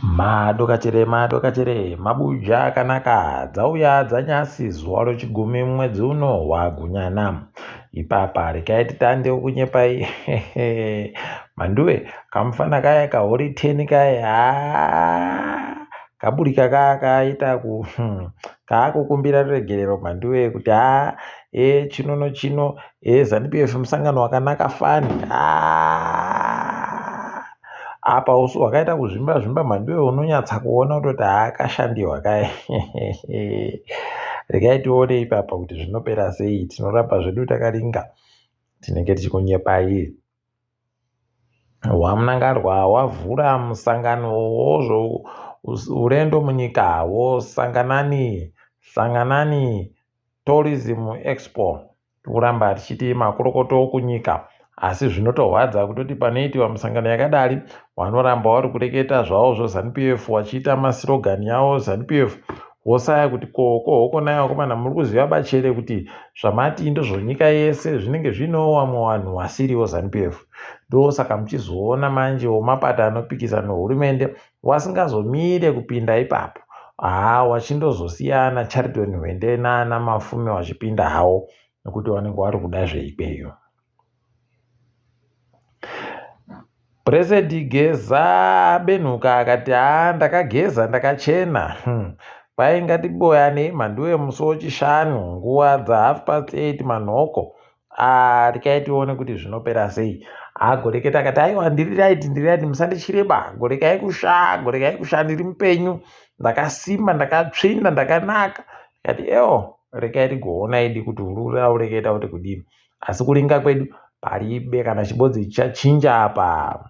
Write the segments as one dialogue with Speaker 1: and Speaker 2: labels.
Speaker 1: Madokachere madokachere mabuja akanaka dzauya dzanyasi zuva rochigumi mwedzi uno wagunyana. Ipapa regai titande kunyepai mhanduwe kamufana kaya kahori 10 kaya haa kaburika kaya kaita ku kaakukumbira ruregerero mhanduwe kuti haa e chino nochino e Zanu PF musangano wakanaka fani haa apa usu hwakaita kuzvimba zvimba mhanduwe unonyatsa kuona kutoti haa kashandiwa kaya regai tione ipapa kuti zvinopera sei tinoramba zvedu takaringa tinenge tichikunyepai. WaMnangagwa wavhura musangano wozvourendo munyika woSanganani Sanganani Tourism Expo. Tikuramba tichiti makorokoto kunyika asi zvinotorwadza kutoti panoitiwa misangano yakadari vanoramba vari kureketa zvavo zveZanu PF vachiita masirogani yavo Zanu PF wosaya kuti ko kohokonai vakomana muri kuziva bachere kuti zvamati ndozvonyika yese zvinenge zviinewo vamwe vanhu vasiriwo Zanu PF ndosaka muchizoona manje wemapato anopikisa nehurumende wasingazomire kupinda ipapo haa wachindozosiyana Chariton Hwende nana Mafume wachipinda hawo nekuti vanenge vari kuda zveikweyo. Blessed Geza abenhuka akati haa ndakageza ndakachena. Kwai ngatiboyanei mhanduwe musi wechishanu nguva dza half past 8 manhoko. Ah, regai tione kuti zvinopera sei. Ah, Goreketa akati aiwa ndiri right ndiri right musandityireba. Gorekai kusha gorekai kusha ndiri mupenyu. Ndakasimba ndakatsvinda ndakanaka. Ndikati ewo regai tigoona idi kuti urura ureketa kuti kudini. Asi kuringa kwedu paribe kana chibodzi chichachinja apa.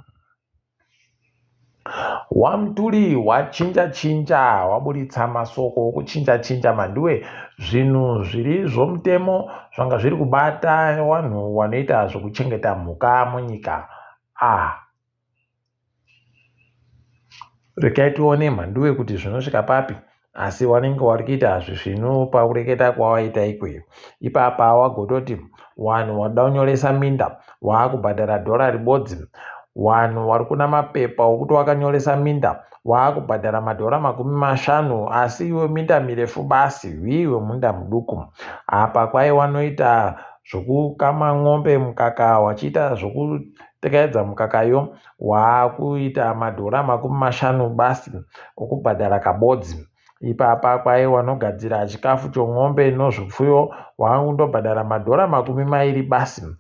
Speaker 1: Wamutuli wachinja chinja waburitsa masoko okuchinja chinja manduwe zvinhu zviri zvomutemo zvanga zviri kubata wanhu wanoita zvokuchengeta mhuka munyika. Ah, Regai tione mhanduwe kuti zvinosvika papi asi wanenge wari kuita zvisvinu pakureketa kwawaita ikweyo. Ipapa wagototi wanhu wada kunyoresa minda waakubhadhara dhora ribodzi. Wanhu wari kuna mapepa okuti wakanyoresa minda waakubhadhara madhora 50 asi iwe minda mirefu basi hwii wemunda muduku. Apa kwai wanoita zvokukama n'ombe mukaka wachiita zvokutekaidza mukakayo waakuita madhora 50 basi okubhadhara kabodzi. Ipapa kwai wanogadzira chikafu chon'ombe nozvipfuyo waakundobhadhara madhora 20 basi.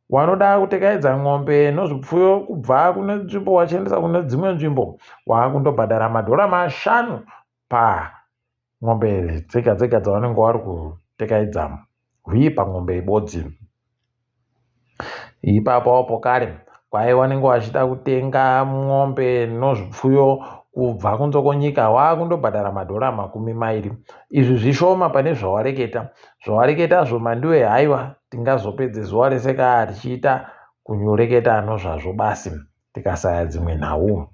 Speaker 1: Wanoda kutekaidza n'ombe nozvipfuyo kubva kune nzvimbo wachiendesa kune dzimwe nzvimbo waakundobhadhara madhora 5 pa n'ombe dzega dzega dzavanenge vari kutekaidza hwii pan'ombe ibodzi. Ipapo pokare kwai vanenge vachida kutenga n'ombe nozvipfuyo kubva kunze kwenyika wakundobhadhara madhora 20. Izvi zvishoma pane zvawareketa. Zvawareketazvo Mandiwe haiwa tingazopedze zuva rese kaa tichiita kunyoreketa nozvazvo basi tikasaya dzimwe nhau.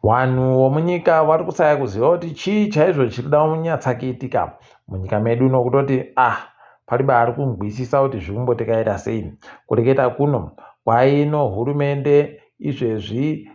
Speaker 1: Vanhu vomunyika vari kusaya kuziva kuti chii chaizvo chiri kuda kunyatsa kuitika munyika medu nokutoti ah paribe ari kunzwisisa kuti zviri kumbotekaira sei. Kureketa kuno kwaino hurumende izvezvi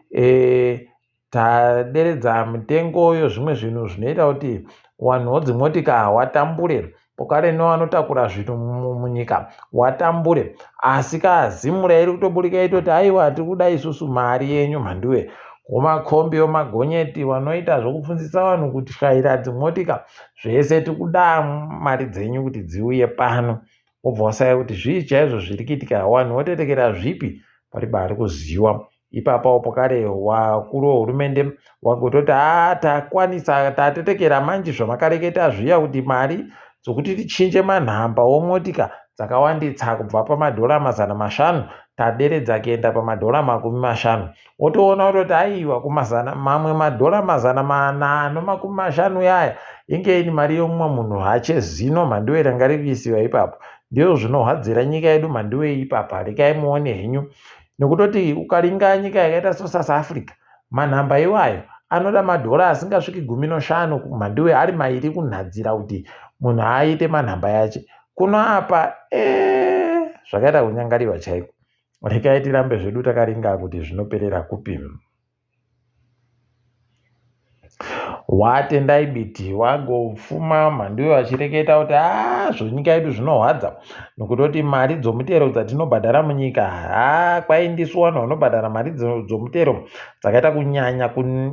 Speaker 1: Taderedza mitengo yozvimwe zvinhu zvinoita kuti wanhu wodzimotika watambure pokare newanotakura zvinhu munyika watambure asi ka zimura iri kutoburika itoti aiwa tiri kuda isusu mari yenyu mhanduwe womakombi womagonyeti wanoita zvokupfunzisa vanhu kutyaira dzimotika zvese tiri kuda mari dzenyu kuti dziuye pano wobva wasaya kuti zvii chaizvo zviri kuitika wanhu wotetekera zvipi paribe ari kuziwa Ipapawo pokare wakuru wehurumende wagototi haa takwanisa tatetekera manje zvamakareketa zviya kuti mari dzokuti tichinje manhamba omotika dzakawanditsa kubva pamadhora 500 taderedza kuenda pamadhora 50. Wotoona kutoti aiwa kumazana mamwe madhora 450 yaya inge iri mari yomumwe munhu hache zino mhanduwe ranga riri kuisiwa ipapo. Ndizvo zvinohwadzira nyika yedu mhanduwe ipapa rekai muone henyu. Nokutoti ukaringa nyika yakaita soSouth Africa, manhamba iwayo anoda madhora asingasviki 15 kumhanduwe ari mairi kunhadzira kuti munhu aite manhamba yache. Kuno apa ee zvakaita kunyangariwa chaiko. Rekai tirambe zvedu takaringa kuti zvinoperera kupi. WaTendai Biti wagopfuma mhanduwe vachireketa kuti haa zvonyika yedu zvinohwadza nokutoti mari dzomutero dzatinobhadhara munyika haa kwai ndisu vanhu vanobhadhara mari dzomutero dzakaita kunyanya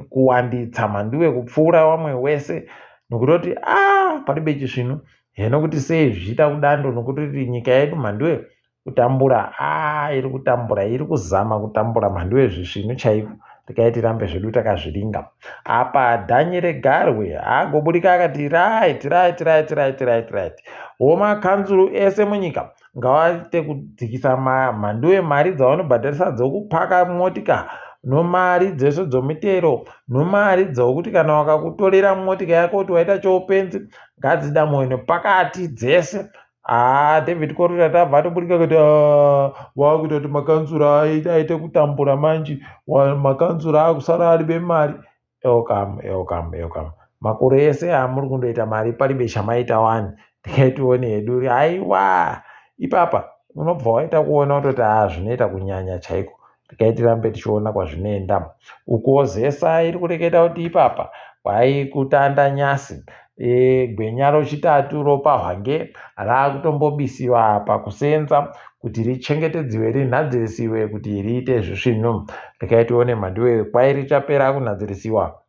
Speaker 1: kuwanditsa mhanduwe kupfuura vamwe wese nokutoti aa paribe chisvinu heno kuti sei zvichiita kudando nokutoti nyika yedu mhanduwe Kutambura aah iri kutambura iri kuzama kutambura mhanduwe zvisvinu chaiko regai tirambe zvedu takazviringa apa dhanyi regarwe agoburika akati right right right right right right womakanzuru ese munyika ngawaite kudzikisa mhanduwe mari dzavanobhadharisa dzokupaka motika nomari dzese dzomitero nomari dzokuti kana wakakutorera motika yako kuti waita choupenzi ngadzidamwe nepakati dzese Haa David Korora tabva atoburika kuti ah, wakuita kuti makanzura aite kutambura manje makanzura akusara ari bemari elcam elcam elcam makore ese amuri kundoita mari paribe chamaita wani ndikai tione hedu haiwa ipapa unobva waita kuona kutoti haa zvinoita kunyanya chaiko Regai tirambe tichiona kwazvinoenda. Ukuwo Zesa iri kureketa kuti ipapa kwai kutanda nyasi e, gwenya rochitatu ropahwange raakutombobisiwa pakusenza kuti richengetedziwe rinhadzirisiwe kuti riite zvisvinu. Regai tione mhanduwe kwai richapera kunhadzirisiwa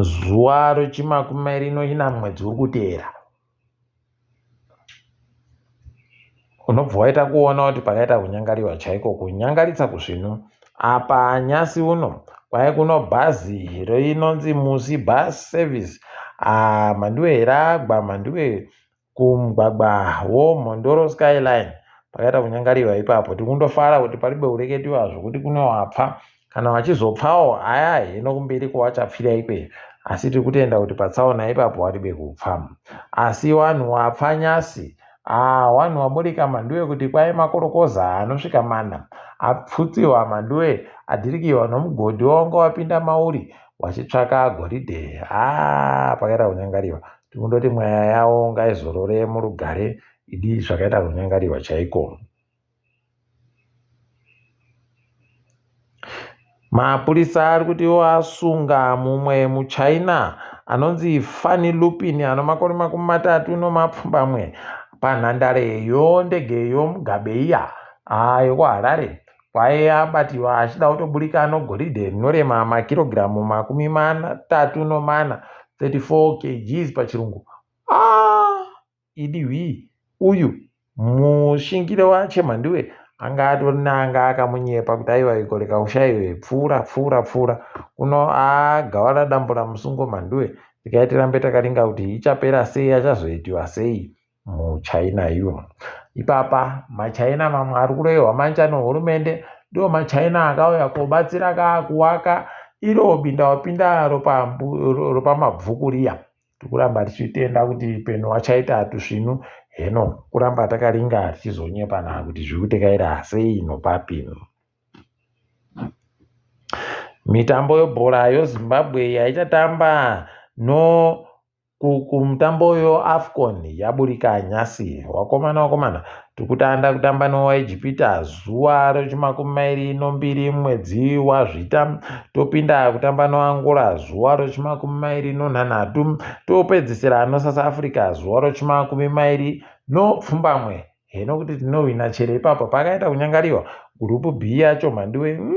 Speaker 1: zuva rechimakumi mairi noina mwedzi uri kuteera. Unobva waita kuona kuti pakaita kunyangariwa chaiko kunyangaritsa kusvinu. Apa nyasi uno kwai kuno bhazi rinonzi Musi Bus Service. Ah, mhanduwe ragwa mhanduwe kumugwagwa woMhondoro Skyline pakaita kunyangariwa ipapo tikundofara kuti paribe kureketiwa zvokuti kune wapfa kana wachizopfawo aya hino kumberi kwawachapfira ikweyo asi tiri kutenda kuti patsaona ipapo waribe kupfa asi wanhu wapfa nyasi ah, wanhu waburika mhanduwe kuti kwai makorokoza anosvika mana apfutsiwa mhanduwe adhirikiwa nomugodhi wawanga wapinda mauri wachitsvaka goridhe ah, pakaita kunyangariwa Tikundoti mweya yavo ngaizorore murugare idi zvakaita kunyangariwa chaiko. Mapurisa ari kuti iwo asunga mumwe muChina anonzi Fanny Lupin ano makore 35 panhandare yondege yoMugabe iya yekuHarare Kwaiye abatiwa achida kutoburika nogoridhe rinorema makirogiramu 34, 34 kgs pachirungu. Ah, idi hwii uyu mushingire waChemhanduwe anga atori n'anga akamunyepa kuti aiwa igore kaushaiwe pfuura pfuura pfuura kuno agava radambura musungo Mhanduwe tikai tirambe takaringa kuti ichapera sei achazoitiwa sei muchina iyo ipapa machina mamwe ari kurohwa manja nehurumende ndiwo machina akauya kobatsira ka kuwaka iro binda wapinda ropamabvuku riya tikuramba tichitenda kuti peno wachaita tusvinu heno kuramba takaringa tichizonyepana kuti zviri kutekaira sei nopapi mitambo yebhora yozimbabwe yaichatamba no Kumutambo uyo Afcon yaburika nhasi. Wakomana wakomana tikutanda kutamba nowaEgipita zuva rechimakumi mairi nombiri mwedzi waZvita. Topinda kutamba noAngola zuva rechimakumi mairi nonhanhatu. Topedzisira noSouth Africa zuva rechimakumi mairi nopfumbamwe. Heno kuti tinohwina chero ipapo pakaita kunyangariwa group B yacho mhanduwe mm,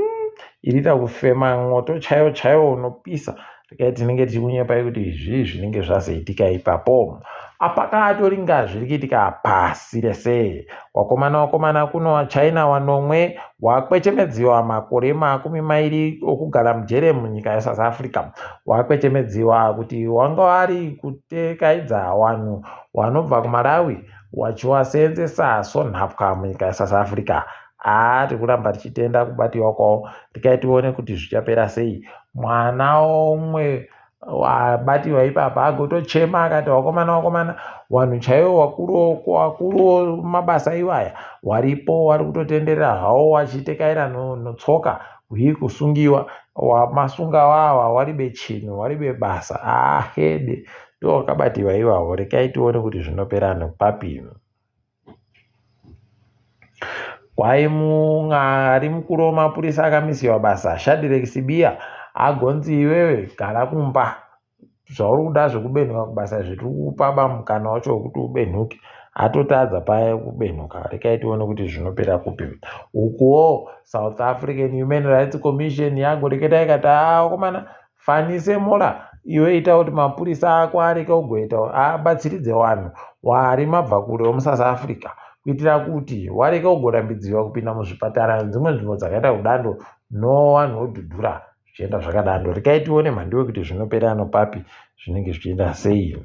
Speaker 1: iriita kufema mwoto chaiwo chaiwo unopisa rekai tinenge tichikunyepai kuti zvii zvinenge zvazoitika ipapo apakatoringa zviri kuitika pasi rese wakomana wakomana kuno wachina wanomwe wakwechemedziwa makore 20 okugara mujere munyika yesouth africa wakwechemedziwa kuti wanga wari kutekaidza wanhu wanobva kumalawi wachiwaseenzesa sonhapwa munyika yeSouth Africa. Haa tiri kuramba tichitenda kubatiwa kwavo tikai tione kuti zvichapera sei. Mwana umwe wabatiwa ipapa agotochema akati wakomana wakomana wanhu chaiwo wakuru wakuru mabasa iwaya waripo wari kutotenderera hawo wachitekaira notsoka hwii kusungiwa wamasunga wawa waribe chinhu waribe basa ahede Ndiwo wakabatiwa iwawo rekai tione kuti zvinopera nepapi. Kwai mumwe ari mukuru wemapurisa akamisiwa basa, Shadrack Sibiya, agonzi iwewe gara kumba, zvauri kuda zvekubenhuka kubasa izvi tiri kukupa mukana wacho wekuti ubenhuke. Atotadza paya kubenhuka, rekai tione kuti zvinopera kupi. Ukuwo South African Human Rights Commission yagoreketa ikati, aa vakomana, Fanise Mola, iwe ita kuti mapurisa ako areke kugoita abatsiridze vanhu vari mabvakure vemuSouth Africa kuitira kuti wareke kugorambidziwa kupinda muzvipatara nedzimwe nzvimbo dzakaita kudando novanhu vodhudhura zvichienda zvakadando. Rekai tione mhandiwe kuti zvinopera nopapi, zvinenge zvichienda sei.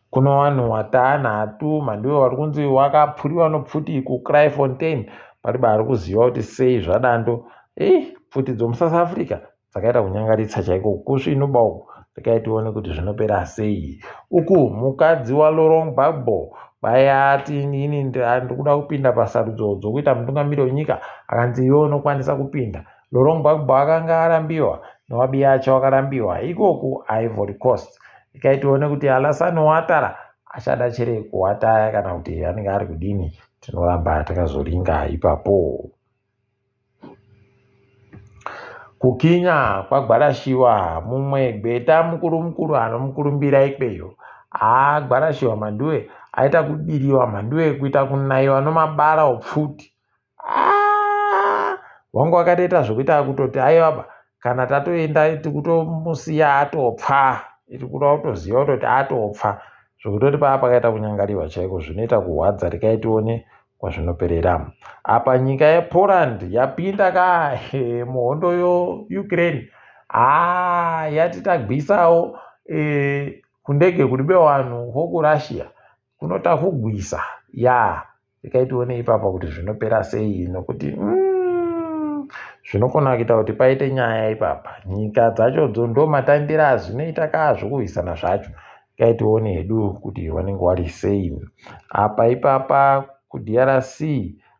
Speaker 1: Kuno vanhu vatanhatu mhandiwe vari kunzi wakapfuriwa nopfuti kuKraaifontein, pariba ari kuziva kuti sei zvadando. Ei, pfuti dzomuSouth Africa dzakaita kunyangaritsa chaiko kusvinuba uku. Rekai tione kuti zvinopera sei. Uku mukadzi waLaurent Gbagbo kwai ati inini ndiri kuda kupinda pasarudzo dzokuita mutungamiri wenyika, akanzi iwe unokwanisa kupinda. Laurent Gbagbo akanga arambiwa newaBiacha wakarambiwa ikoku Ivory Coast. Rekai tione kuti Alassane Ouattara achada chere kuwataya kana kuti anenge ari kudini, tinoramba takazoringa ipapo. Kukinya kwagwarashiwa mumwe gweta mukuru mukuru anomukurumbira ikweyo. Agwarashiwa mhanduwe aita kudiriwa mhanduwe kuita kunaiwa nomabara opfuti. Wangu wakatoita zvokuita kutoti aiwa kana tatoenda tikutomusiya atopfa, tikuda kutoziva kutoti atopfa, zvekutoti paa pakaita kunyangariwa chaiko zvinoita kurwadza. Rekai tione kwazvinoperera. Apa nyika yePoland yapinda ka muhondo yoUkraine. Haa, yati tagwisawo kundege kuri bevanhu vokuRussia kunota kugwisa ya. Rekai tione ipapa kuti zvinopera sei, nokuti zvinokona kuita kuti paite nyaya ipapa. Nyika dzachodzo ndo matandiro azvinoita kaa zvokurwisana zvacho. Rekai tione hedu kuti vanenge vari sei. Apa ipapa kuDRC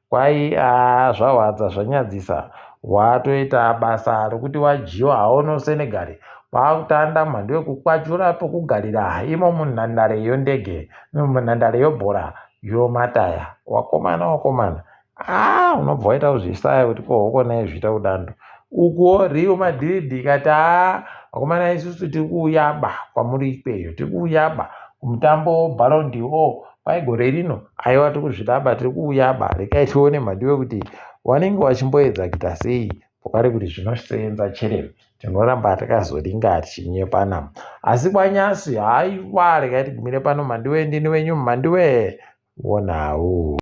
Speaker 1: kwai zvahwadza zvanyadzisa, watoita basa rokuti wadyiwa hawo noSenegal, kwakutanda mhandu yekukwachura pokugarira imo munhandare yondege, munhandare yobhora yomataya. Wakomana wakomana, aa unobva waita kuzvisaya kuti kohokonai zviita kudando. Ukuwo Real Madrid ikati, haa vakomana, isusu tiri kuuyaba kwamuri ikweyo, tiri kuuyaba kumutambo Ballon d'Or kwai gore rino, aiwa tiri kuzvidaba, tiri kuuyaba. Rekai tione mhandiwe kuti vanenge vachimboedza kuita sei pokari kuti zvinosenza chere. Tinoramba takazoringa tichinyepana, asi kwanyasi haiwa, rekai tigumire pano mhandiwe. Ndini wenyu mhandiwe wonawo.